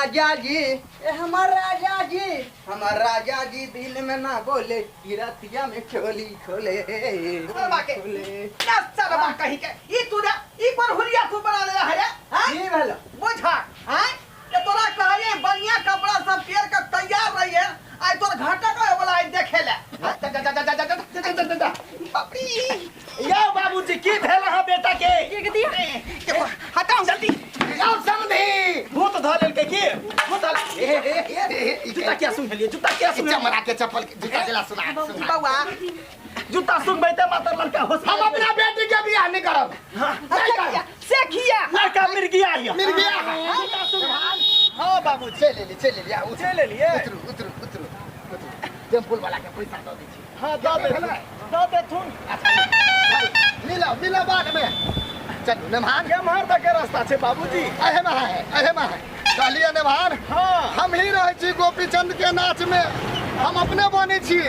राजा जी, ए हमर राजा जी, हमर राजा जी दिल में ना बोले, रतिया में चोली खोले। के खोले। ना सरबा कहीं के ई तू रे ई पर हुलिया तू बना ले है रे हां की भेलो? बुझा हां ये तोरा कहलिए बढ़िया कपड़ा सब पेर के तैयार रहिए, आइ तोर घाटा का वाला आइ देखे ले। जा जा जा जा जा जा जा जा बाप रे। यौ बाबूजी, की भेल अहाँ बेटा के? के दिया? देखो, हटाओ जल्दी। यौ समधी, भूत धऽ लेलकै की? भूत धऽ जूता किया सुंघलियै? जूता किया सुंघलियै? चमड़ा के चप्पल के जूता देला सुना सुना। बउआ जूता सुंघबै तऽ मात्र लड़का होश हम अपना बेटी के बियाह नहीं करब। हाँ, नहीं करब। से खिया लड़का मर गया ये। मिल गया है। हाँ बाबूजी, चल ले चल ले उतरू चलि एलियै? उतरू उतरू उतरू उतरू। टेम्पुल वाला के पैसा दऽ दै छी। हाँ, दऽ देथुन, दऽ देथुन। मिलो मिलो बाद में। चलू नेमहान। केम्हर दऽ के रास्ता छै बाबूजी? अहे में है, अहे में है। कहलियै नेमहान, हाँ। हम ही रहै छी गोपीचंद के नाच में, हम अपने बनै छी।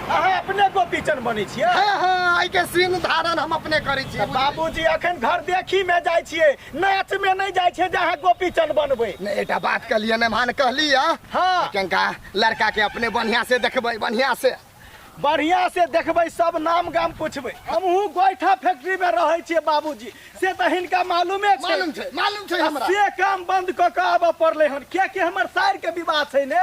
अहाँ अपने गोपीचंद बनै छियै? हाँ हाँ, एहि के सीन धारण हम अपने करै छी। तऽ बाबूजी अखन घर देखी में जाइ छियै, नाच में नहि जाइ छियै जे अहाँ गोपीचंद बनबै। नहीं, एकटा बात कहलियै नेमहान, कहलियै हाँ। कंका लड़का के अपने बढ़िया से देखबै, बढ़िया से बढ़िया से देखबै, सब नाम गाम पूछबै। हमहूँ गोइठा फैक्ट्री में रहै छियै बाबूजी, से तऽ हिनका मालूमे छै। मालूम छै, मालूम छै हमरा। से काम बंद कऽ कऽ आबऽ पड़लै हन, कियाकि हमर सार के विवाह छै ने,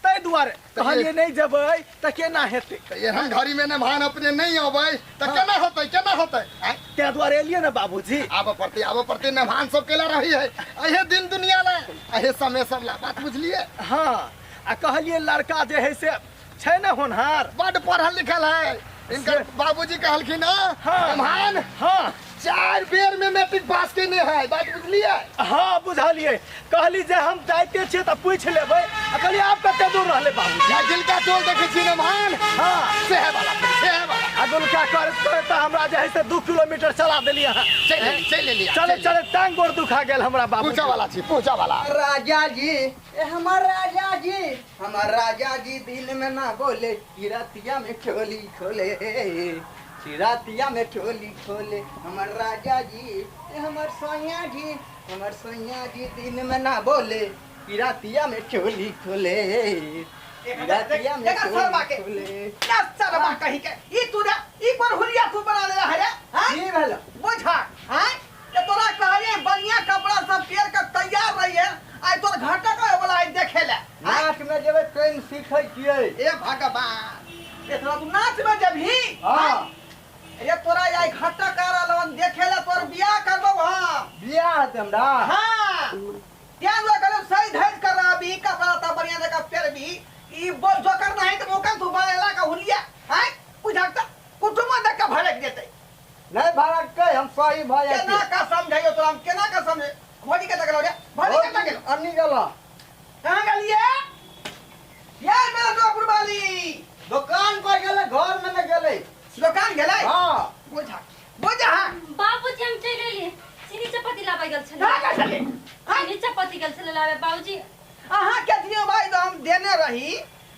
ताहि दुआरे कहलियै नहि जेबै तऽ केना हेतै। तऽ एहन घड़ी में नेमहान अपने नहीं अबै तऽ केना होतै, केना होतै? आँय? ताहि दुआरे एलियै ने बाबूजी। आबऽ पड़तै, आबऽ पड़तै। नेमहान सब केला रही है अहे दिन दुनिया ला, अहे समय सब ला, बात बुझलियै? हाँ, आ कहलियै लड़का जे है से छै ने होनहार, बड पढ़ल लिखल है। इनकर बाबूजी कहलखिन हँ, हाँ। नेमहान हाँ, 4 बेर में मैट्रिक पास केने है, बात बुझलियै? हाँ बुझलियै। कहली जे हम जाइते छियै तऽ पूछि लेबै। आ कहलियै आब कते दूर रहलै बाबूजी? अगिलका टोल देखै छी नेमहान? हाँ। सेहे वाला, सेहे वाला। अगुलका करैत करैत तऽ हमरा जे है से 2 किलोमीटर चला देलियै अहाँ। चलि लेली, चलि लेली, चले चले टांग गोड़ दुखा गेल हमरा बाबू। पूजा वाला छी, पूजा वाला। राजा जी, ए हमर राजा जी, हमर राजा जी दिल में ना बोले, रतिया में चोली खोले, रतिया में चोली खोले। हमर राजा जी, ए हमर सोनिया जी, हमर सोनिया जी दिन में ना बोले, रतिया में चोली खोले, रतिया में देखा सरबा चोली के खोले। ना सरबा कहीं के ई तू रे ई पर हुलिया तू बना ले है रे हां? की भेलो? बुझा हां ये तोरा कहलिए बढ़िया कपड़ा सब पेर के तैयार रहिए, आइ तोर घाटा का वाला आइ देखे ले। नाच में जेबै ट्रेन सीखै छियै। ए भगवान, ए तोरा तू नाच में जेबही? हाँ। ए तोरा आइ घाटा का रहलन देखे ले, तोर बियाह करबौ हम। बियाह हेतै हमरा? हाँ। क्या जो करे सही धैर्य कर रहा अभी कपड़ा ता बढ़िया जगह पेरबी, ई बोल जोकर नहीं तो मौका तू बनेला का हुलिया हैं बुझा त कुटुंब देख के भड़क जेतै। नहीं भड़कतै, हम सही भऽ जाइ केना छियै। का समझाइयो तोरा, हम केना का समझे? भौजी के गेलो रे, भौजी के गेलो? अन्नी गेलो। कहाँ गेलिए? ये मेरा टोपुर वाली दुकान पर गेलै, घर में नहीं गेलै। दुकान गेलै? हाँ। बुझा बुझा। हाँ। बाबूजी हम चलि एलियै, चीनी चपाती लाबै गेल छलियै। कहाँ गेल छलियै? चीनी चपाती गेल छलियै लाबै बाबूजी। अहाँ के दियौ भाई तो हम देने रही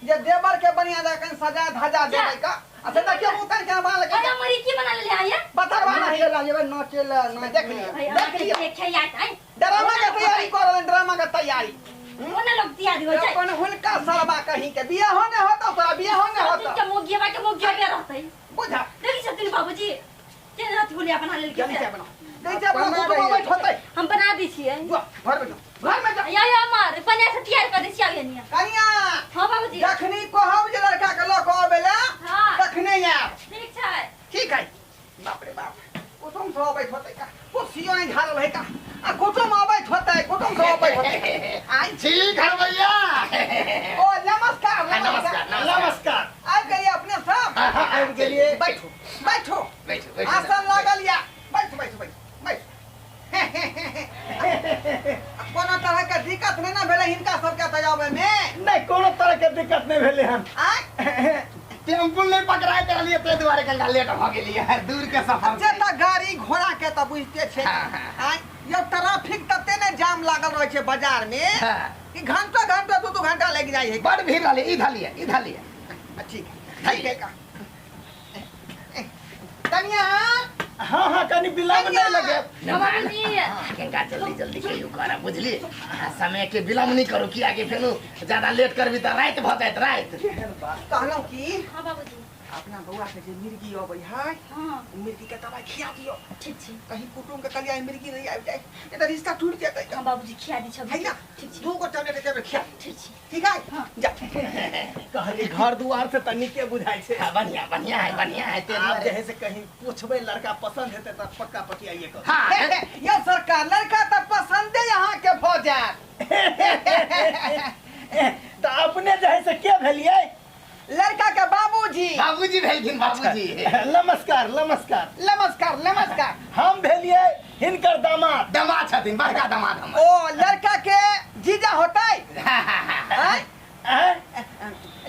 जे देवर के बढ़िया जकाँ सजा धजा देबै का। अच्छा देखियौ मुतन के बना लगे। अरे मरी की बना लेले आया? बतरवा नहीं। नाचे ला जेबै, नाचे ला, नाच देख में। लियौ, भाई, देख अहाँके लियौ। देखे आयत, आय। ड्रामा के तैयारी कर रहल, ड्रामा के तैयारी। ओना लोग तैयारी हो जाए। अपन हुनका सरबा कहीं के बियाह होने होतो, तोरा बियाह होने होतो। के मोगिया के मोगिया के रहतै। बुझा। देखी छथिन बाबूजी केना हुलिया बना लेलकै। जल्दी से बनाओ, जल्दी से बनाओ, बना कुटुंब रही है। बैठ होतै। हम बना दै छियै। जो घर में जाओ, घर में जाओ। या या मार बना से तैयार कर दै छियै आगे निया। कनिया। हां बाबूजी। जखनी कहब जे लड़का के लऽ कऽ अबै ला, हाँ। तखने आयब। ठीक छै। ठीक है। बाप रे बाप, कुटुंब सब अबैत होतै का, कुर्सियो नहि झाड़ल है का, आ कुटुंब अबैत होतै, कुटुंब सब अबैत होतै। आइ ठीक है भैया। ओ नमस्कार, नमस्कार, नमस्कार। आबि गेलियै अपने सब? हाँ, हाँ, आबि गेलियै। बैठू बैठू बैठू, बैठू। आसन लागल या, बैठू बैठू बैठू बैठू। कोनो तरह के दिक्कत नहि ने भेलै हिनका सबके तऽ आबै में? नहि, कोनो तरह के दिक्कत नहि भेलै हन। आँय? टेम्पू नहीं पकड़ा के रहलियै ताहि दुआरे कनिका लेट भऽ गेलियै, दूर के सफर। जे तऽ गाड़ी घोड़ा के तऽ बुझिते छै। हाँ, हाँ। आँय, यौ ट्रैफिक तते ने जाम लागल रहै छै बाजार में हाँ। कि घंटो घंटो 2-2 घंटा लागि जाइ है। बड़ भीड़ रहलै, ई धलियै, ई धलियै। ठीक है, ठीक है। कनिया। हाँ हाँ कनी विलम्ब नहीं लगे। हाँ बाबूजी। गंगा जल्दी जल्दी कहियो करा बुझली, समय के विलम्ब नहीं करू, किया कि फेनु ज्यादा लेट करबी त राति भ जायत राति। कहलहुँ की हाँ बाबूजी, अपना बउआ के जे मिर्गी अबै है, हाँ मिर्गी के दवाई खिया दियो। ठीक छै। कहीं कुटुम के कलिया मिर्गी नहीं आबि जाए, नहीं तो रिश्ता टूट जेतै। हाँ बाबूजी खिया दी छौ। है ना, ठीक छै। दू गो टैबलेट के खिया। ठीक छै। ठीक है। हाँ। जा कहली घर दुआर से त नीके बुझाइ छै। हाँ, बढ़िया बढ़िया है, बढ़िया है। ते आब जे है से कहीं पूछबै लड़का पसंद हेतै त पक्का पटियाइए कर। हाँ यो सरकार लड़का त पसंदे यहाँ के भ जायत। त अपने जे है से के भेलियै? लड़का के बाबूजी। बाबूजी भेलखिन, बाबूजी। नमस्कार नमस्कार नमस्कार नमस्कार। हम भेलियै हिनकर दामाद। दामाद छथिन, बड़का दामाद हमर। ओ लड़का के जीजा होतै?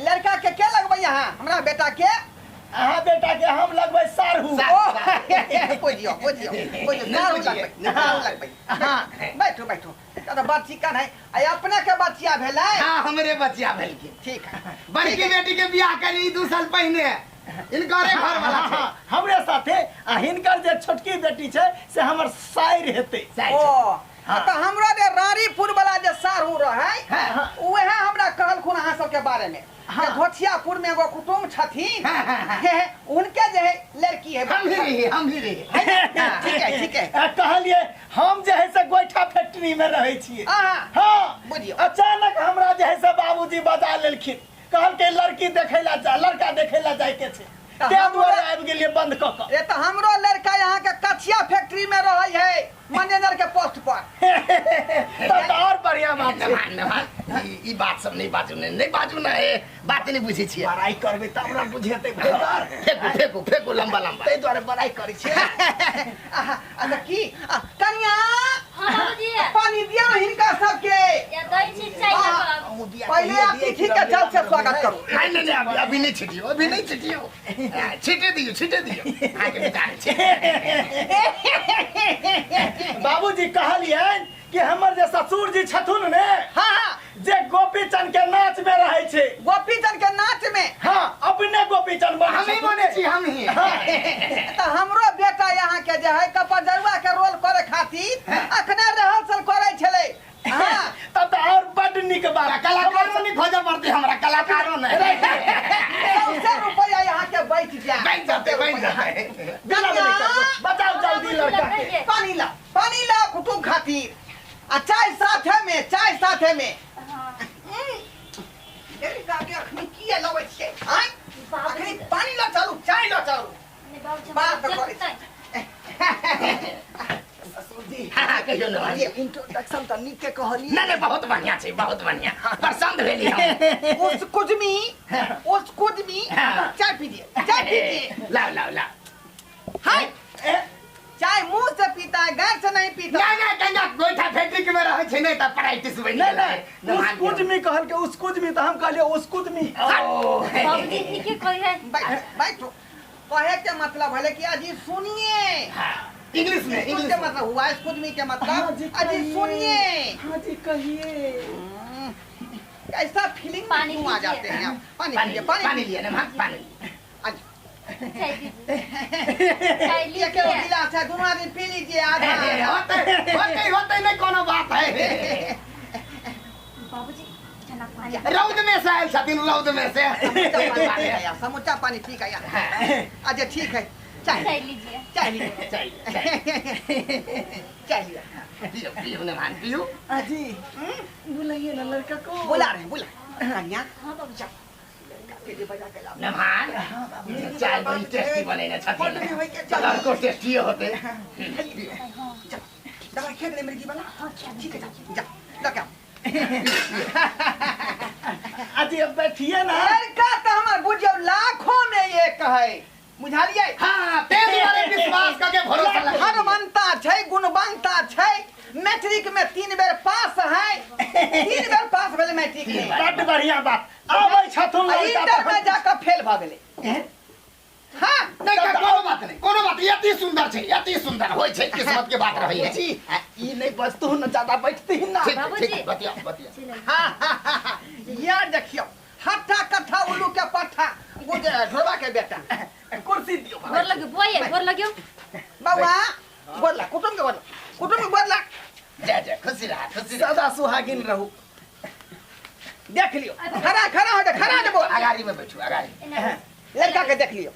लड़का के के लगबै अहाँ? हमरा बेटा के? अहाँ बेटा के हम लगबै सारहू। ओ बुझियो बुझियो बुझियो, सारहू लगबै, सारहू लगबै। हाँ बैठो बैठो। तो बच्ची कन है? अपने के बच्चिया भेलै? हाँ हमरे बच्चिया भेलखिन। ठीक है। बड़की बेटी के बियाह करी 2 साल पहिने, इनकरे घर वाला छै। हमरे साथे। आ हिनकर जे छोटकी बेटी छै से हमर साइर हेतै। ओ त हमरो जे रानीपुर वाला जे सारहू रहै उहे हमरा कहलखुन अहाँ सबके बारे में, घोठियापुर में एगो कुटुम छथिन, उनके जे है लड़की है। हम ही रही, हम ही रही। ठीक है ठीक है। कहलिए हम जे है से गोइठा फैक्ट्री में रहै छियै। हाँ बुझियो। अचानक हमरा जे है से बाबूजी बजा लेलखिन, कहलकै लड़की देखै ला जा, लड़का देखै ला जाइके छै, ताहि दुआरे आबि गेलियै बंद कऽ कऽ। ए तऽ हमरो लड़का यहाँ के कछिया फैक्ट्री में रहै है मैनेजर के पोस्ट पर। तब तऽ और बढ़िया बात छै। नमान ई बात सब नहीं बाजू, नहीं नहीं बाजू ना, ए बात नहीं बुझै छियै। बड़ाई करबै तब ना बुझेतै भैया। फेकू फेकू फेकू लंबा लंबा। ताहि दुआरे बड़ाई करै छियै। अच्छा की कनिया? हाँ बाबूजी। पानी दिया ना हिनका सबके। या दै छी चाय लऽ। पहले अतिथि के जल से स्वागत करू। नहीं नहीं नहीं, अभी अभी नहीं छिटियो, अभी नहीं छिटियो, छिटे दियो छिटे दियो, आगे विचार छै। बाबूजी कहलियनि कि हमर जे ससुर जी छथुन ने, हाँ जे गोपीचंद के नाच में रहै छै। गोपीचंद के नाच में? हाँ अपने गोपीचंद बनै हम ही बनै छी, हम ही। त हमरो बेटा यहाँ के जे है कपजरुआ के रोल करे खातिर अखने रिहर्सल करै छलै। हाँ तब त और बड नीक बात। कलाकारो नहीं खोजऽ पड़तै हमरा, कलाकारो नहीं। 100 रुपया यहाँ के बैठ जाए। बैठ जाते, बैठ जाते। बचाओ जल्दी लड़का के। पानी ला, पानी ला कुटुम खातिर। आ चाय साथे में, चाय साथे में। लड़का के अखनी किया लबै छियै? आँय अखनी पानी ला चालू, चाय ला चालू। बात करै ससुरजी। हाँ कहियो ना। ये इंट्रोडक्शन त नीक के कहली। नहीं नहीं बहुत बढ़िया छै, बहुत बढ़िया, पसंद भेली हम। उस कुजमी, उस कुजमी चाय पीजिए, चाय पीजिए। लाओ लाओ लाओ। हाय चाय मुंह से पीता है, गार से नहीं पीता। ना ना गंगा गोइठा फैक्ट्री में रहै छै नै त प्रैक्टिस बनि नहीं नहीं, उस कुजमी कहल के उस कुजमी त हम कहलिए उस कुजमी। बाबूजी ठीके कहिए। बैठ बैठो। कहे के मतलब है कि अजी सुनिए। इंग्लिश में, इंग्लिश के मतलब हुआ इस कुजमी के मतलब अजी सुनिए। हाँ जी कहिए। ऐसा फीलिंग पानी क्यों आ जाते हैं आप? पानी पानी पीजिए, पानी पानी लिए ना, पानी। चाय दीजिए, चाय ये के लीजिए। गिलास है, दोनों आदमी पी लीजिए आधा। होते होते होते नहीं कोनो बात है। बाबूजी ठंडा पानी। रौद में से आयल छथिन, रौद में से। समूचा पानी पी गया। अच्छा ठीक है, चाय चाय लीजिए, चाय लीजिए, चाय चाय लीजिए। पियो पियो ना मान पियो। अजी बुलाइए ना लड़का को। बुला रहे हैं, बुला। कन्या हाँ बाबूजी। नमान चाय बड़ी टेस्टी बनेने छथिन, लड़को टेस्टी होते। दवाई खेत ले मिर्गी वाला। ठीक है जा जा क्या। अजी अब बैठिए ना। लड़का तो हमार बुझियो लाखों में एक है, बुझलियै? हाँ ते दुआरे विश्वास करके भरोसा लगा। हरमनता छै, गुणवंता छै, मैट्रिक में 3 बेर पास है, 3 बेर पास भेलै मैट्रिक में। बड बढ़िया बात। आबै छथुन लड़का इंटर में जाकर फेल भ गेलै। हाँ नहीं कोनो बात नहीं, कोनो बात। अति सुंदर छै, अति सुंदर होय छै, किस्मत के बात रहै है। जी ई नहीं बजतू न ज्यादा बैठती ना। ठीक ठीक बतिया बतिया। हां हां यार देखियो, हट्ठा कट्ठा उल्लू के पट्ठा गुजर ढोरबा के बेटा। कुर्सी दियो गोर लग्यो बुआई, गोर लग्यो। बौआ गोर कुटुम के गोर कुटुम के गोर जय जय खुशी रहा खुशी रहा सदा सुहागिन रहू। देख लियो खड़ा खड़ा हो जा खड़ा हो बौआ अगाड़ी में बैठू अगाड़ी लड़का के देख लियो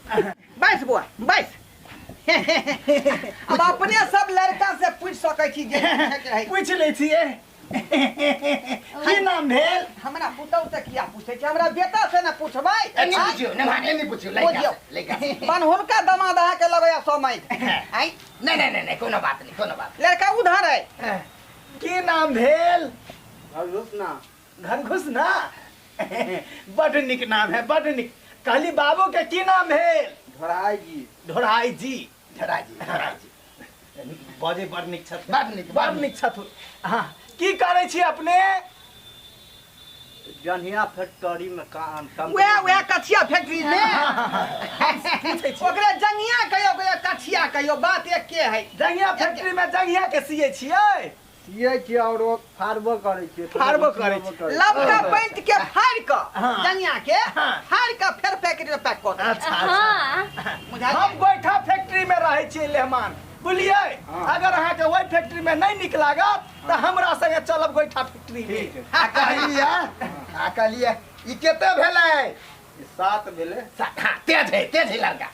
बैस बौआ बैस। अब अपने सब लड़का से पूछ सकै छी जे पूछ लै छियै की नाम भेल? हमरा पुतहु से किया पूछै छी हमरा बेटा से ने पूछबै। एनी पूछियो ने एनी पूछियो लड़का लड़का पन हुनका दमाद अहाँ के लगैया 100 माइल आई नहीं नहीं नहीं कोनो बात नहीं कोनो बात। लड़का उधर है। की नाम भेल? घरघुस ना। घरघुस ना बड निक नाम है बड निक। कहली बाबू के की नाम भेल? ढोराई जी। ढोराई जी। ढोराई जी ढोराई जी बजे बड़ निक छथुन बड़ निक बड़ निक छथुन। हाँ की करै छी अपने? जनिया फैक्ट्री में काम। वएह वएह कछिया फैक्ट्री में ओकरे जंगिया कहियो ओकरे कछिया कहियो बात एके है। जंगिया फैक्ट्री में जंगिया के सियै छियै? सियै छियै और ओ फाड़बो करै छियै। फाड़बो करै छियै। लबका पैंट के फाड़ि कऽ जंगिया के फाड़ि कऽ फेर फैक्ट्री में पैक कऽ दै। अच्छा अच्छा हम गोइठा फैक्ट्री में रहै छियै लेहमान बुझलियै। अगर अहाँ के ओहि फैक्ट्री में नहीं निक लागत तऽ हमरा संगे चलब गोइठा फैक्ट्री में। आ कहलियै आ कहलियै ई कते भेलै? 7 भेलै। हां तेज है लड़का।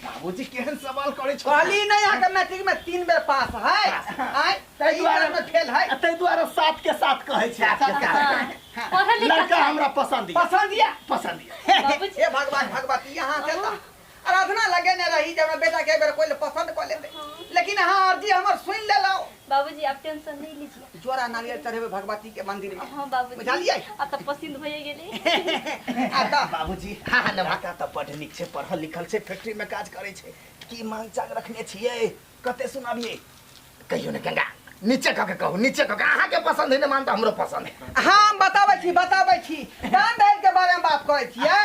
बाबूजी केहन सवाल करै छौ? कहली नहीं अहाँ के मैट्रिक में 3 बेर पास है आय ताहि दुआरे में फेल है ताहि दुआरे 7 के 7 कहै छै। लड़का हमरा पसंद ये पसंद ये पसंद ये। हे भगवान भगवती यहाँ से तऽ आराधना लगेने रही जब बेटा के बेर कोई पसंद कऽ लेते लेकिन अहाँ अर्जी हमर सुनि लेलहुँ। बाबूजी आप टेंशन नहीं लीजिए। जोड़ा नारियल चढ़ेबै भगवती के मंदिर में। हाँ बाबूजी बुझलियै अब तऽ पसंद भइए गेलै। आ तऽ बाबूजी हाँ लड़का तऽ बड नीक छै पढ़ल लिखल छै फैक्ट्री में काज करै छै। की मांग चांग रखने छियै कते सुनाबियै? कहियो ने गंगा नीचे कऽ के कहू नीचे कऽ के अहाँ के पसंद है ने मान तऽ हमरो पसंद है। हम बताबै छी बताबै छी दान दहेज के बारे में बात करै छियै।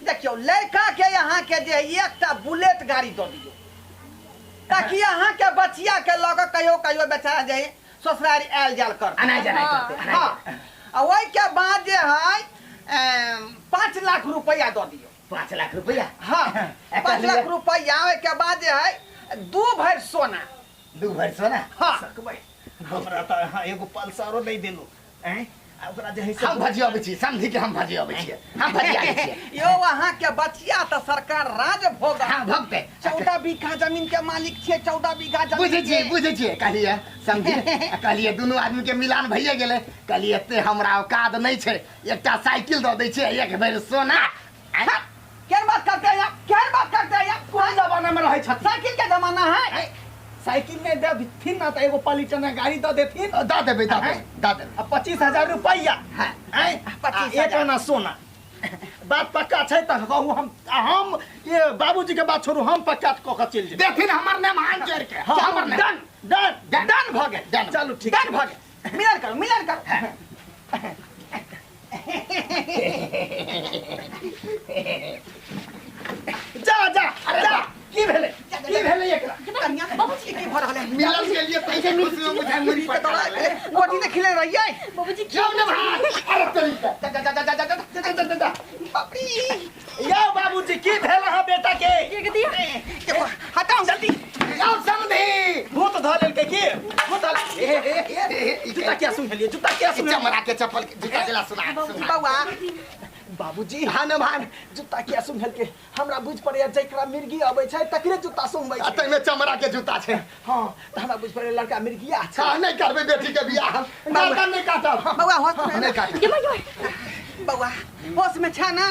देखियौ लड़का के यहाँ के जे एकटा बुलेट गाड़ी दऽ दियौ ताकि अहाँ के बचिया के लऽ कऽ कहियो कहियो बेचारा जे ससुरारी आयल जायल करतै अनाइ जनाइ करतै। हाँ आ ओहिके बाद जे है 5 लाख रुपैआ दऽ दियौ। 5 लाख रुपैआ? हाँ 5 लाख रुपैआ। ओहिके बाद जे है 2 भरि सोना। 2 भरि सोना? हाँ सकबै हमरा तऽ अहाँ एगो पल्सरो नहि देलहुँ ऐं ओकरा जे है से हम भजियबै छी समझी के हम भजियबै छियै हम भजियाबै छियै। यौ अहाँ के बचिया तऽ सरकार राज भोग। हाँ भोगतै। 14 बीघा जमीन के मालिक छियै 14 बीघा जमीन। बुझै छियै बुझै छियै कहलियै समझी कहलियै दुनू आदमी के मिलान भइए गेलै। कहलियै एते हमरा औकात नहि छै एकटा साइकिल दऽ दै छियै 1 भरि सोना। केहन बात करते हैं आप केहन बात करते हैं आप? कोन जमाना में रहै छथिन? साइकिल के जमाना है। साइकिल नहीं देथिन ना तो एगो पलिटना गाड़ी दऽ देथिन। दऽ देबै दऽ देबै दऽ देबै। आ 25,000 रुपैआ 25,000 1 आना सोना। बात पक्का छै तऽ कहू हम ये बाबूजी के बात छोड़ू हम पक्का कऽ के चलि जेबै। देथिन हमर नाम हाथ जोड़ि के। हमर नाम डन डन डन भऽ गेल। चलू ठीक डन भऽ गेल। मिलन करू मिलन करू। जा जा जा की भेलै की भेलै एकरा? कनिया बाबूजी की भऽ रहल है? मिलन के लिए पैसे खुशी में बुझाइ मुड़ी के दौड़ा गोटी ने खिले रहियै। बाबूजी जाओ ने भाई अरे तोरी के जा जा जा जा जा जा जा जा जा बाप रे। यौ बाबूजी की भेल अहाँ बेटा के? के दिया देखो हटाओ जल्दी। यौ समधी भूत धऽ लेलकै की? भूत धऽ जूता किया सुनलियै? जूता किया सुनलियै? चमड़ा के चप्पल जूता केला सुना बौआ बाबूजी हाँ न भान जूता किया सुनलकै? हमरा बुझि पड़ैया जकरा मिर्गी अबै छै तकरे जूता सुनबै छै। ताहिमे चमड़ा के जूता छै। हाँ तऽ हमरा बुझि पड़ैया लड़का मिर्गिया छै। हाँ नहि करबै बेटी के बियाह हम गर्दन नहि काटब। बौआ होश में नहि काटब। बौआ होश में छै ना?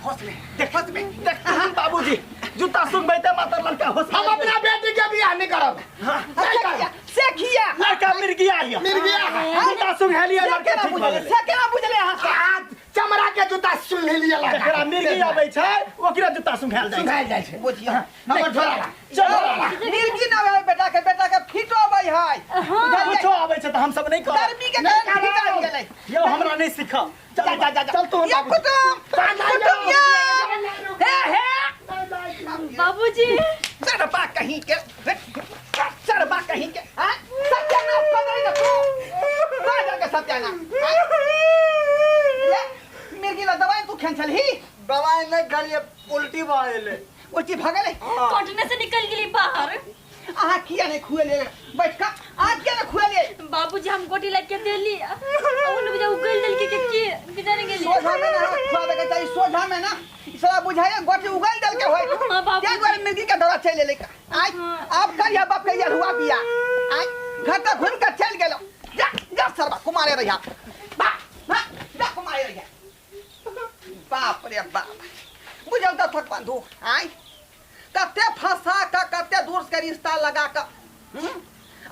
होश में देख होश में देख बाबूजी जूता सुनबै तऽ मात्र लड़का होश। हम अपना बेटी के बियाह नहि करब। नहीं करब से किया? लड़का मिर्गिया है मिर्गिया है। जूता सुनलियै लड़का ठीक भऽ गेलै। से केना बुझलै अहाँ? चमड़ा के जूता सुन लियै लड़का। जकरा मिर्गी अबै छै ओकरे जूता सुंघायल जाइ छै। सुंघायल जाइ छै। बुझियौ हमर झोरा चलो मिर्गी न होय बेटा के बेटा के फिटो अबै है। कुछो अबै छै तऽ हम सब नहि करब। गर्मी के कारण फिट आबि गेलै। यौ हमरा नहि सिखाउ। जा जा जा चल तू या कुटुम कुटुम या हे हे बाबूजी चढ़बा कहीं के चढ़बा कहीं के हां सत्यानाश कर दे ना तू जा के सत्यानाश। ले मिर्गी ला दवाई तू खेन छलही? दवाई नहीं खालिए उल्टी भऽ गेलै। उल्टी भऽ गेलै। कॉटने से निकल गेली बाहर। अहाँ किया नहि खुएलियै? बैठ कऽ अहाँ किया नहि खुएलियै? बाबूजी हम गोटी लाइक के देली, उन बुझा उगल देल के की किधर गेली। सोझा में ना खुआबे के चाही, सोझा में ना। ई साला बुझाइए गोटी उगल देल के होय। हाँ, बाबूजी। ताहि दुआरे मिर्गी के दौरा चलि एलै। आइ आब करिया बाप के अरहुआ बिया। आइ घर तक घुमि कऽ चलि गेलहुँ। जा जा सरबा कुमारे रहिया, बा हाँ, जा कुमारे रहिया। बाप रे बाप, बुझल तऽ थक बंधु। आइ कते फंसा कऽ कते दूर से रिश्ता लगा कऽ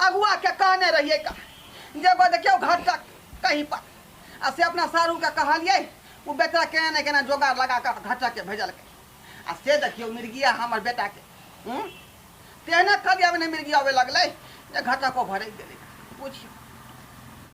अगुआ के कहने रहियै का जे एगो देखियौ घर तक कहीं पर, आ से अपना सारू के कहलियै, ओ बेटा केना ने केना जोगाड़ लगा कऽ घटक के भेजलकै। आ से देखियौ मिर्गिया हमर बेटा के तेहने कदिया ने मिर्गी आबे लगलै जे घटको भरकि गेलै। बुझियौ।